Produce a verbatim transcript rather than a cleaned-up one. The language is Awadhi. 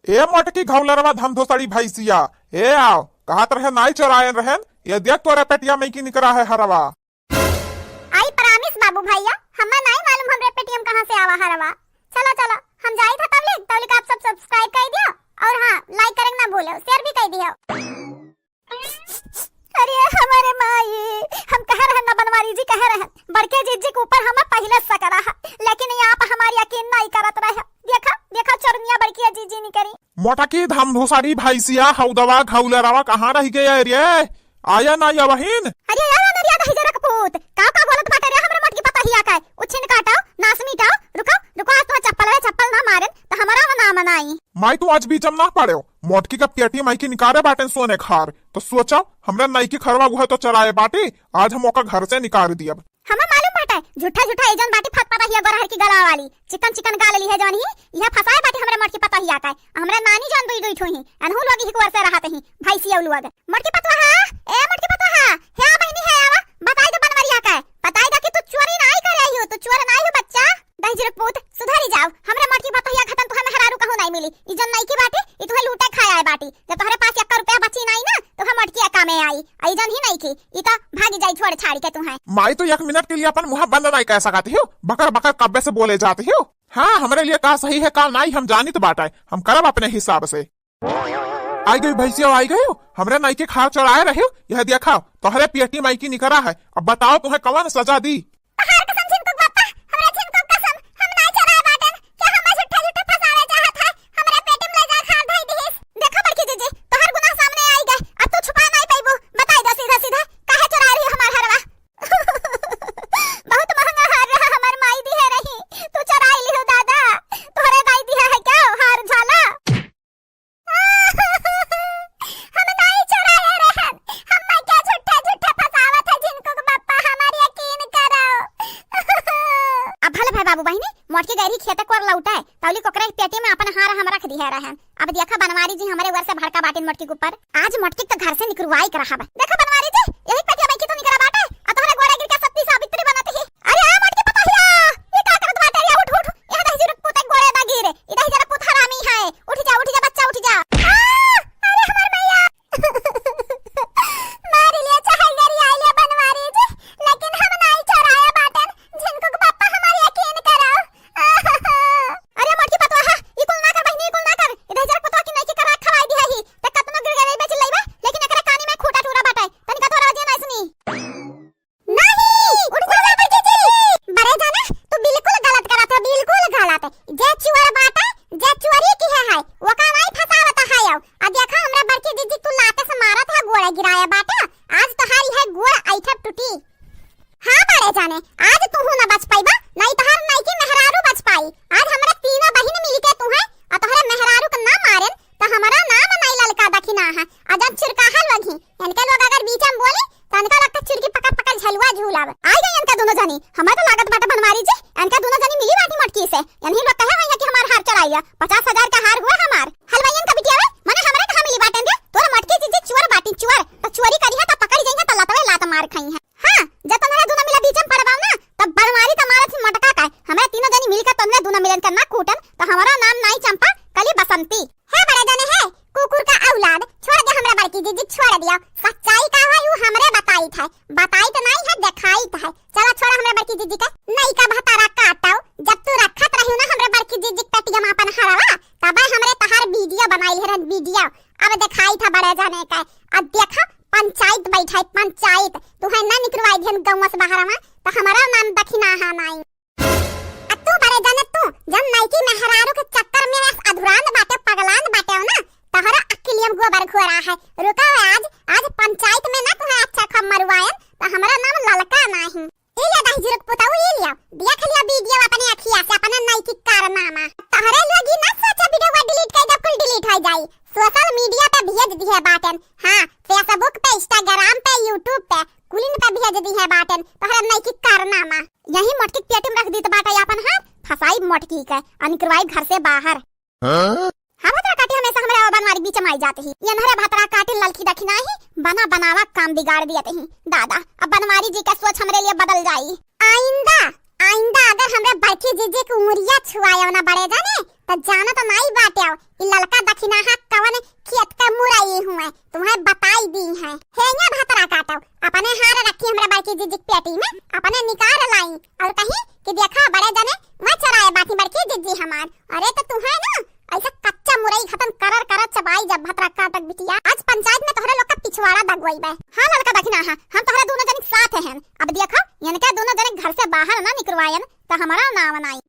ए मोटकी घौलरवा धमधोसड़ी भैंसिया, ए आव, कहत रहे नाई चोरायन रहन, ये देख तोरे पेटिया में की निकरा है हरवा। I promise बाबू भैया, हमें नाई मालूम हमरे पेटिया में कहाँ से आवा हरवा। चलो चलो, हम जाई था तबलिक, तबलिक आप सब subscribe कर दियो और हाँ, like करें ना भूलो, share भी कर दियो। अरे हमारे माई, हम कह रहन ना बनवारी जी, कह रहन बड़के जीजी के ऊपर हमें पहिले शक रहा, लेकिन ये आप हमार यकीन नाई करत रहे। देखा, देखा चोरनिया बड़की जीजी निकरी। मोटकी धमधोसड़ी भैंसिया, हौदवा घौलरवा कहाँ रह गया रे? आया ना या बहिन? अरे या नरिया दही जरा कपूत, का का बोलत बाटे रे हमरे मोटकी पतहिया का? उछिन काटो, नास मिटाओ, रुको, रुको, आज तो चप्पल रे चप्पल ना मारेन, तो हमारा ना मनाई। माई तू आज बीचम ना पड़ेव, मोटकी का पेटी माई की निकारे बाटेन सोने खार, तो सोचो, हमरा नाई की खरवा गुहा तो चराए बाटी, आज हम ओका घर से निकाल दियब। हमें मालूम बाटे, झूठा झूठा एजन बाटी फत पतहिया गोरहर की गला वाली, चिकन चिकन गाल ली है जौन ही, यह फसाए बाटी हमरे मोटकी पतहिया का, हमरे नानी जौन दुई दुई ठो ही, अनहु लोग ही कुवर से रहत ही, भैंसिया लोग। मोटकी पतोहा, ए मोटकी पतोहा, हे आ बहिनी हे आवा, बताई दे बनवरिया का, बताई दे कि तू चोरी नाई करे आइयो, तू चोर नाई हो बच्चा। दहिजर पूत, सुधरी जाओ, हमरे मोटकी पतोहिया घटन तुहे मेहरारू कहूँ नाई मिली। ई जन नाई की बाटी, ई तुहे लूटे खाए आए बाटी। जब तोहरे पास एक रुपया बची नाई ना, तो हम मोटकी एका में आई, आई जन ही नाई की, ई तो भागी जाई छोड़ छाड़ के तुहे। माई तो एक मिनट के लिए अपन मुँह बंद नाई कर सकती हो, बकर बकर कब्बे से बोले जाती हो। हाँ, हमरे लिए का सही है का नाई हम जानित बाटे, हम करब अपने हिसाब से। आई गई भैंसिया, आई गई, हमरे नाई के खार चोराए रहे, यह देखा, तोहरे पेटी माई की निकरा है, अब बताओ तुम्हें कौन सजा दी? तोहार कसम झिनकुक बापा, हमरा झिनकुक कसम, हम नाई चोराए बाटेन, क्या हमें झूठा झूठा फंसावे चाहत है, हमरे पेटी में ले जा खार धई दिहिस। देखा बड़की जीजी, तोहार गुनाह सामने आई गए, अब तू छुपा नाई पाइबू, बताई दो सीधा सीधा, काहे चोराए रही हमार हरवा? बहुत महंगा हार रहा, हमार माई दिहे रही, तू चोराई लिहो दादा, तोहरे दाई दिहा है क्या हार झाला? हम नाई चोराए रहन, हम माई के झूठे झूठे फंसावत है झिनकुक बापा, हमार यकीन करो। अब भले भाई बाबू बहिनी, मोटकी गैरी खेते कोर लौटे, तौली कोकरे पेटी में अपन हार हम रख दिहे रहन। अब देखा बनवारी जी हमरे ऊपर से भड़का बाटिन मोटकी के ऊपर। आज मोटकी के घर से निकरवाई के रहब। देखा बनवारी जी, यही पेटिया में की तो निकरा बाटे, आ तोहरे गोड़े गिर के सती सावित्री बनत ही। अरे आ मोटकी पतोहिया, ये का करत बाटे रे? उठ, उठ, यहाँ दही जरा पुत गोड़े ना गिरे, ये दही जरा पुत हरामी है। उठ जा, उठ जा बच्चा, उठ जा। आ, अरे हमार मैया। मार लिया चाहे गरी आइले बनवारी जी, लेकिन हम नाई चोराया बाटन। झिनकुक बापा हमार यकीन करो। अरे मोटकी पतोहा, ई कुल ना कर बहिनी, ई कुल ना कर। इधर जरा पतोहा की नाई के करा खवाई दिया ही। ते कतनो गिर गए बे चिल्लाइबे, लेकिन एकरा कानी में खूटा टूरा बाटे। तनिका थोड़ा दिया ना सुनी। नहीं, उठ जा बड़की जी। बड़े जाने, तू बिल्कुल गलत करत है, बिल्कुल गलत। जे चुअर बाटे, जे चुअरी की है, है, ओका नाई फसावत है। आ देखा हमरा बड़की जीजी तू लाते से मारत है, गोड़े गिराया बाटे। आज तोहारी है गोड़ ऐठब टूटी। हाँ बड़े जाने, आज तू ना बच पाइबा, नाई तोहार नाई की मेहरारू बच पाई। आज हमरा तीनों बहिन मिलके तू है, आ तोहरे मेहरारू के ना मारेन, तो हमारा नाम नाई ललका दखिना है। आ जब चिरकाहा लोग ही, इनके लोग अगर बीच में बोली, तो इनका लगता चिरकी पकड़ पकड़ झलुआ झूलावे। आई गई इनका दोनों जनी, हमें तो लागत बाटे बनवारी जी, इनका दोनों जनी मिली बाटी मोटकी से। इन्हीं लोग कहे हुई है कि हमार हार चुराई लिया, पचास हजार का हार हुआ हमार। हलवाइयन का बिटिया वे, मने हमरे कहाँ मिली बाटेन रे? तोर मोटकी जीजी चुअर बाटी चुअर, तो चुअरी करी है तो पकड़ी जाई है तो लतवे लात मार खाई है। हाँ, जब तुम्हारा दोनों मिला बीच में पड़बाओ ना, तब बनवारी का मारत ही मटका का, हमें तीनों जनी मिलकर तुमने दोनों मिलन का ना कूटन, तो हमारा नाम नाई चंपा, कली बसंती। हे बड़े जने हे, कुकुर का औलाद, छोड़ दे हमरा बड़की जीजी, छोड़ दिया। सच्चाई का है, यू हमरे बताई था, बताई तो नहीं है, दिखाई तो है। चला छोड़ा हमरा बड़की जीजी का, नहीं का भतारा काटाओ। जब तू रखत रही ना हमरा बड़की जीजी के पेटिया में अपन हरवा, तब हमरे तहार वीडियो बनाई है, वीडियो। अब दिखाई था बड़े जने का, अब देखा पंचायत बैठा है, पंचायत। तू है ना निकलवाई दिहन गौवा से बाहर में, तो हमारा नाम दखिना है नाई। आ तू बड़े जने तू, जब नईकी मेहरारू के चक्कर में अस अधुरान बाटे, पगलान बाटे हो ना, तोहरा अक्किलियम गोबर घोरा है। रुका है आज, आज पंचायत में ना तुम्हें अच्छा खम मरुआयन, तो हमारा नाम ललका नाही। ई ले दही जुरुक पुताऊ, ई लिया, देख लिया वीडियो अपने अखिया से, अपने नईकी कारनामा। तोहरे लोग ई ना सोचा वीडियो delete कर दे, कुल delete हो जाई। सोशल मीडिया पे भेज दिहे बाटन। हाँ, Facebook पे, Instagram पे, YouTube पे, कुलिन पे भेज दिहे बाटन। तोहरे नईकी कारनामा। यही मोटकी पेटी में रख दीत बाटे अपन हाथ, फसाई मोटकी के, आ निकरवाई घर से बाहर। हाँ? हाँ, भतरा काटी हमेशा हमरे और बनवारी बीच में आई जात ही। ये नहरे भतरा काटी ललकी दखिना ही, बना बनावा काम बिगाड़ दियत ही। दादा, अब बनवारी जी का सोच हमरे लिए बदल जाई। आइंदा, आइंदा अगर हमरे बड़की जीजी की उमरिया छुआयो ना बड़े जाने, त जानत नाई बाट्यो, ई ललका दखिनाहा कवन खेत के मुरई हुए, तुम्हें बताई दी है। हेंगे भतरा काटो, अपने हार रखी हमरा बड़की जिज्जी के पेटी में, अपने निकाल लाई और कही कि देखा बड़े जने वह चराए बाटी बड़की जिज्जी हमार। अरे तो तुम्हें ना ऐसा कच्चा मुरई खतन करर करर चबाई जब भतरा काटक बिटिया। आज पंचायत में तोहरे लोग का पिछवाड़ा दगवई बे। हाँ ललका दखिनाहा, हम तोहरे दोनों जने के साथ हैं। अब देखो, इनके दोनों जने घर से बाहर ना निकलवायन, तो हमारा नाव नाई।